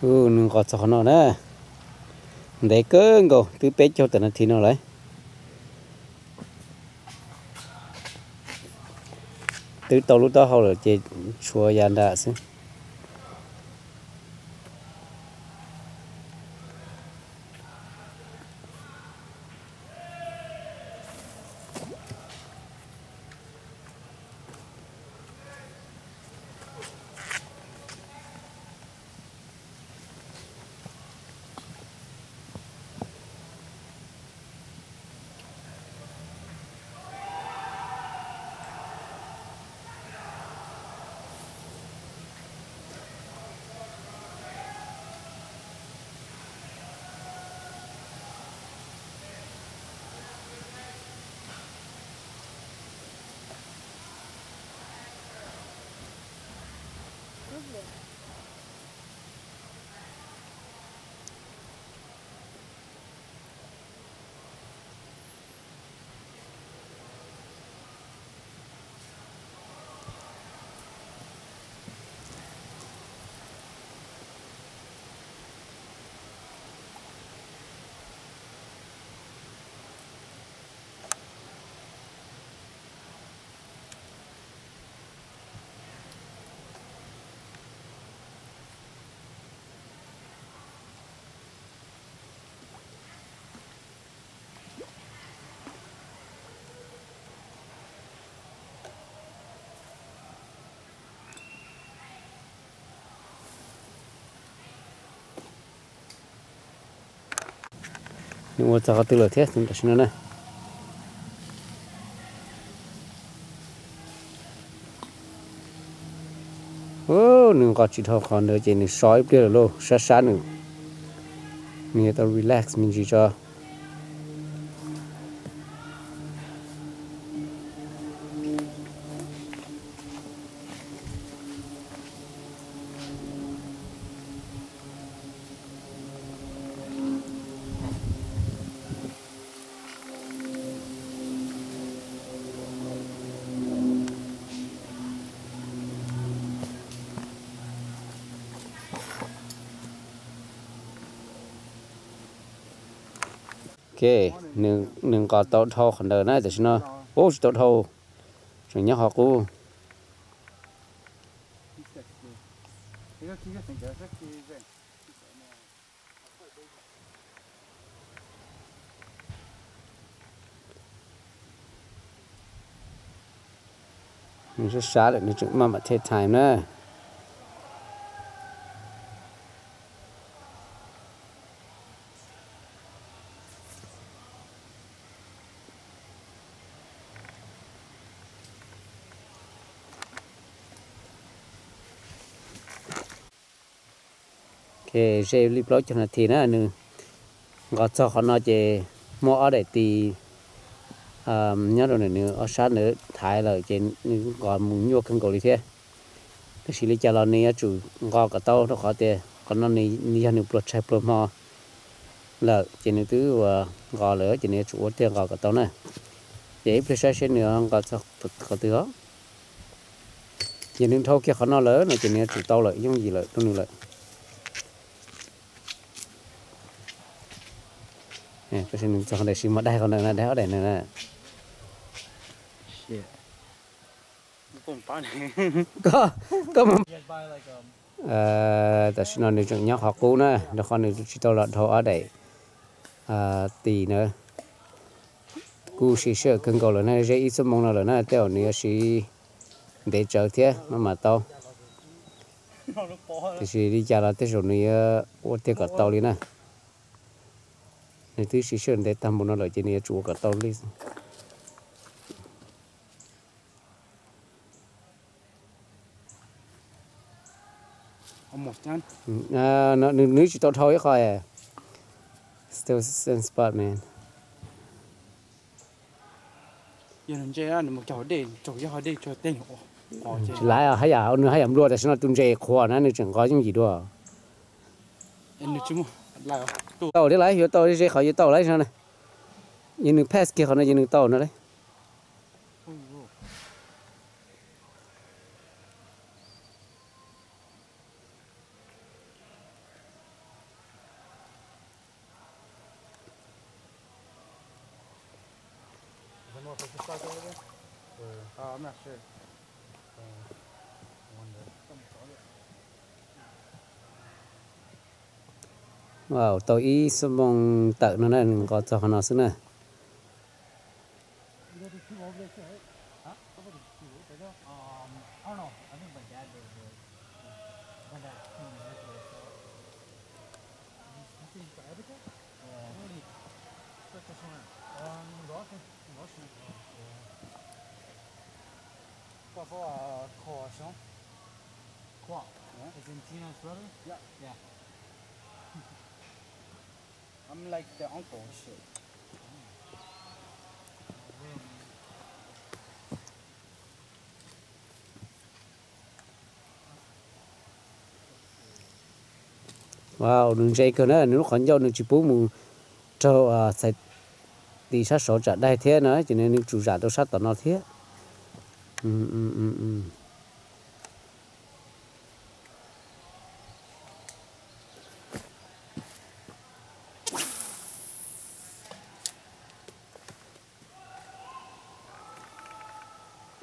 Nws nqos txog qhov no na, ntev kawg nkaus, twb peb caug tawm nas this no lawm. Twb tau lub taub hau lawm ces tshuav ya nram xwb. Nws ua txog qhov twg lawm thiab tam sim no na? Nws nqos tsis dhau qhov ntawd ces nws so ib pliag lawm lauj, sab sab nws, nws yuav tau relax me ntsis tso. Ok, nws nqos tau dhau qhov ntawd na, tam sim no, ub, tsis tau dhau, tseem nyob qhov qub. Nws sab sab lawm, nws tseem maj mam take time na. Ok, ze li plaub caug nas this na, nws nqos txog qhov no ces muab ob daim tis nyob rau ntawm nws ob sab ntawd thaiv lawm ces nws nqos mus nyuaj kawg nkaus li thiab. Tab sis li cas los nws yuav tsum nqos kom tau rau qhov tias qhov no nws yog nws pluas tshais pluas hmo lawm ces nws twb ua nqos lawm ces nws yuav tsum ua tiag nqos kom tau na. Ces ib pliag saib seb nws nqos txog qhov twg os. Yog nws dhau kiag qhov no lawm no ces nws yuav tsum tau lawm, yooj yim lawm rau nws lawm. Tab sis nws txog qhov ntawd sis mas daig qhov ntawd na, daig ob daim ntawd na. Koj, koj, tam sim no nws tseem nyob qhov qub na, rau qhov nws tsis tau los dhau ob daim tis na. Kuj siv sij hawm kawg nkaus lawm na, ze ib xuab moos no lawm na, tej zaum nws yuav siv ntev tsawv thiab maj mam tau. Tiam sis li cas los tej zaum nws yuav ua tiag kom tau li na. Nws twb siv sij hawm ntev tag npaum no lawm ces nws yuav tsum ua kom tau li. Nws tsis tau dhau ib qho. Still same spot, man. Tsis laiv, haj yam, nws haj yam nplua, tam sim no tus ntses qhuav na nws tseem nqos yooj yim dua. Tau thiab laiv, yuav tau ze qhov yuav tau laiv no na. Yog nws pass kiag qhov no ces nws tau no lawm. There's a shark over there? Where? Uh, I'm not sure. Uh, I wonder. Wow, tau ib xuab moos tawm no na, nws nqos txog qhov no xwb na. You got the two over there too, right? Huh? Somebody two over there. Um, I don't know. I think my dad does, but my dad came in here today, so. This, this is for Abigail? Yeah. Really? Put this one. Um, you can go up and, you can go up and, yeah. Qua có, uh, Khoa không? Khoa? Yeah. Is in Gina's brother? Yeah. Yeah. I'm like the uncle and shit. Wow, nws ntse kawg na, nws lub qhov ncauj nws tsis pub mus raug txhais tis sab saud tsam daig thiab na, ces nws tsum zam rau sab tom no thiab.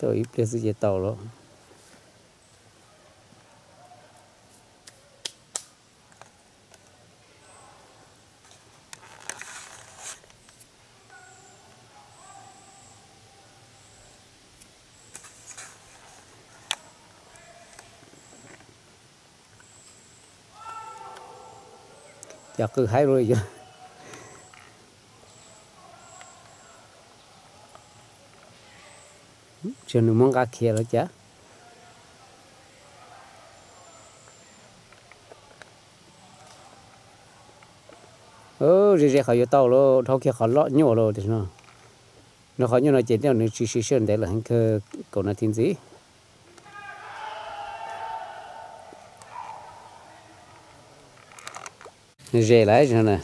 Tau ib pliag xwb ces tau lawm. Cas qw haib ua luaj. Tsis yog nws muab nqa khiav los cas. Ze ze qhov yuav tau lawm, dhau kiag qhov loj nyuaj lawm tam sim no. Nrog qhov nyuaj no ces tej zaum nws tsis siv sij hawm ntev lawm, heev kawg kaum nas this ntxiv. Ze lawm no na.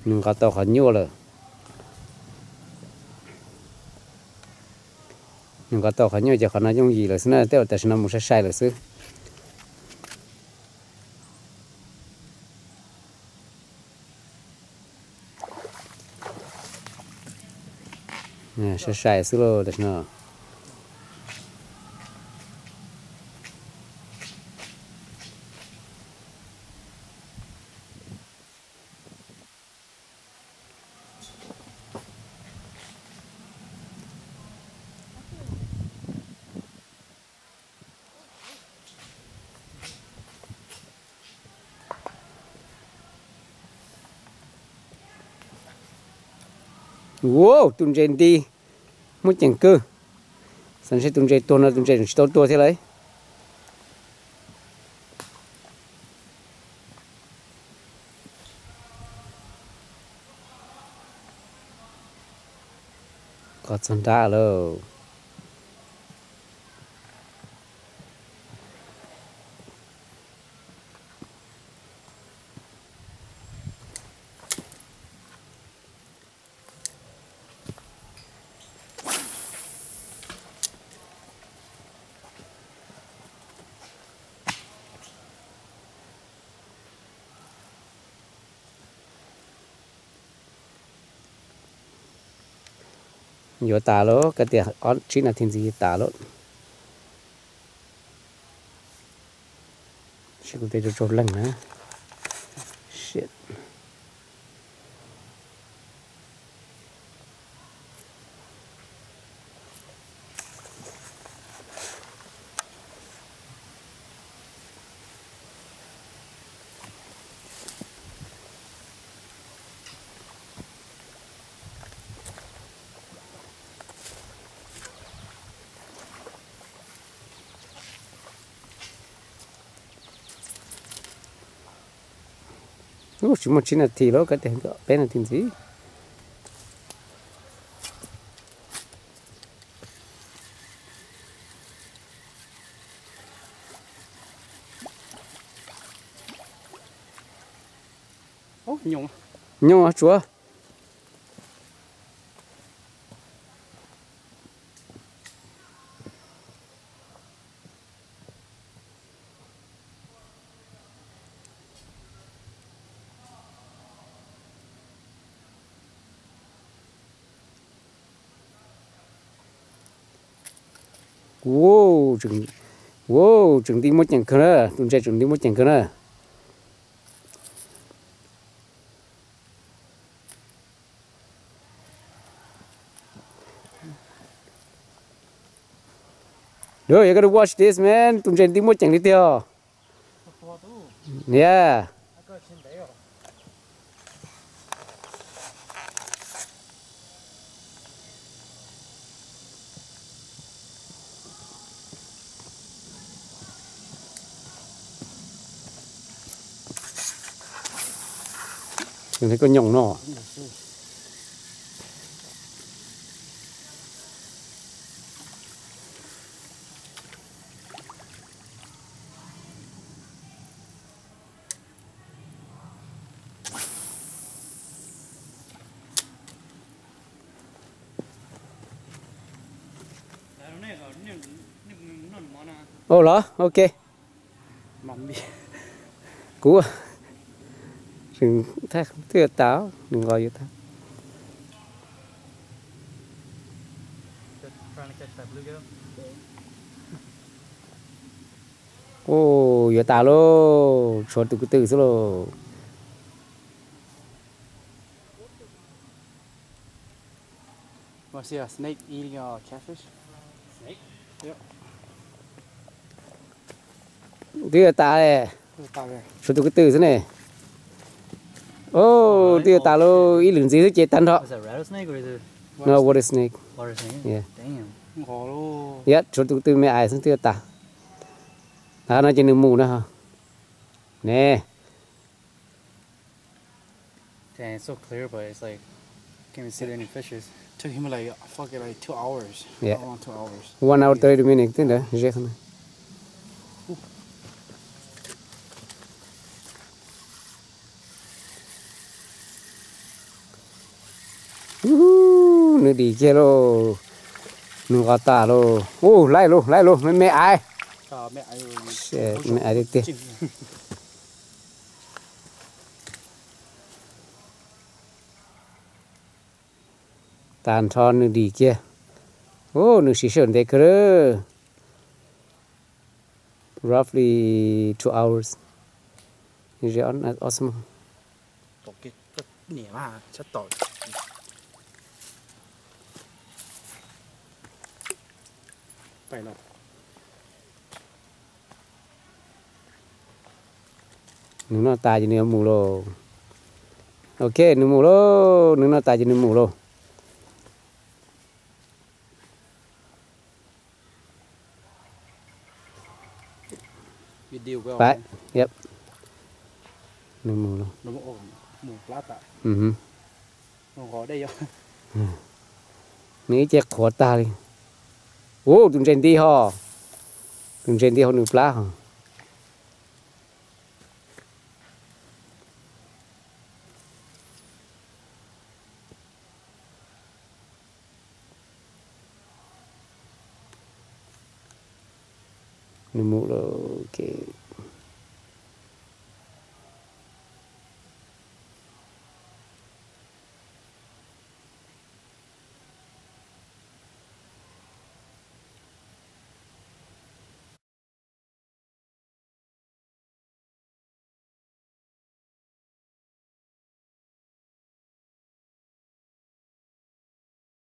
Nws nqa tau qhov nyuaj lawm. Nws nqa tau qhov nyuaj ces qhov no yooj yim lawm xwb na, tej zaum tam sim no mus sai sai lawm xwb. Sai sai xwb lauj tam sim no. Wow, tus ntses nti, muaj ceem kawg. Xav ntshe tus ntses tuag no tus ntses tsis tau tuag thiab lauj. Koj txog nrab lawm. Yuav tas lawm, kav tias ob tsib nas this ntxiv tas lawm. Seb kuv tej tsaug tsaug leeg na. Ub, tsis muaj tsib nas this lawm, kav tias peb nas this ntxiv. Nyuj tsuav. Wow, tseem, wow, tseem nti muaj ceem kawg na, tus ntses tseem nti muaj ceem kawg na. Dude, you gotta watch this, man. Tus ntses nti muaj ceem li tiag. Yeah. Tseem koj nyoos no. Ua los, ok. Kuv, twb yuav tas, nws nqos yuav tas. Ua, yuav tas lauj, tshuav tus ko tw xwb lauj. Twb yuav tas, tshuav tus ko tw xwb ne. Ua, twb yuav tas lauj, ib lwm ntxiv xwb ces tag nrho. No, water snake. Yeah. Yog tshuav tus ko tw me ais xwb twb yuav tas. Qhov no ces nws mus na. Ne. Dang, it's so clear, but it's like, can't even see any fishes. Took him like, fuck it, like two hours. Yeah. How long, two hours? One hour thirty minutes, twb ntawd, ze qhov no. Nws dim kiag lauj, nws nqos tas lauj. Ua, laib lauj, laib lauj, me me ais. Me ais tiag tiag. Tag nrho nws dim kiag. Ua, nws siv sij hawm ntev kawg. Roughly two hours. Ze ob xyoos. Nws noj tas ces nws yuav mus lauj. Ok, nws mus lauj, nws noj tas ces nws mus lauj. Yep. Nws mus lauj. Nws ib ce qhuav tag li. Ua, tus ntses nti ho. Tus ntses nti hauv nws plab ho. Nws mus lawm, ok.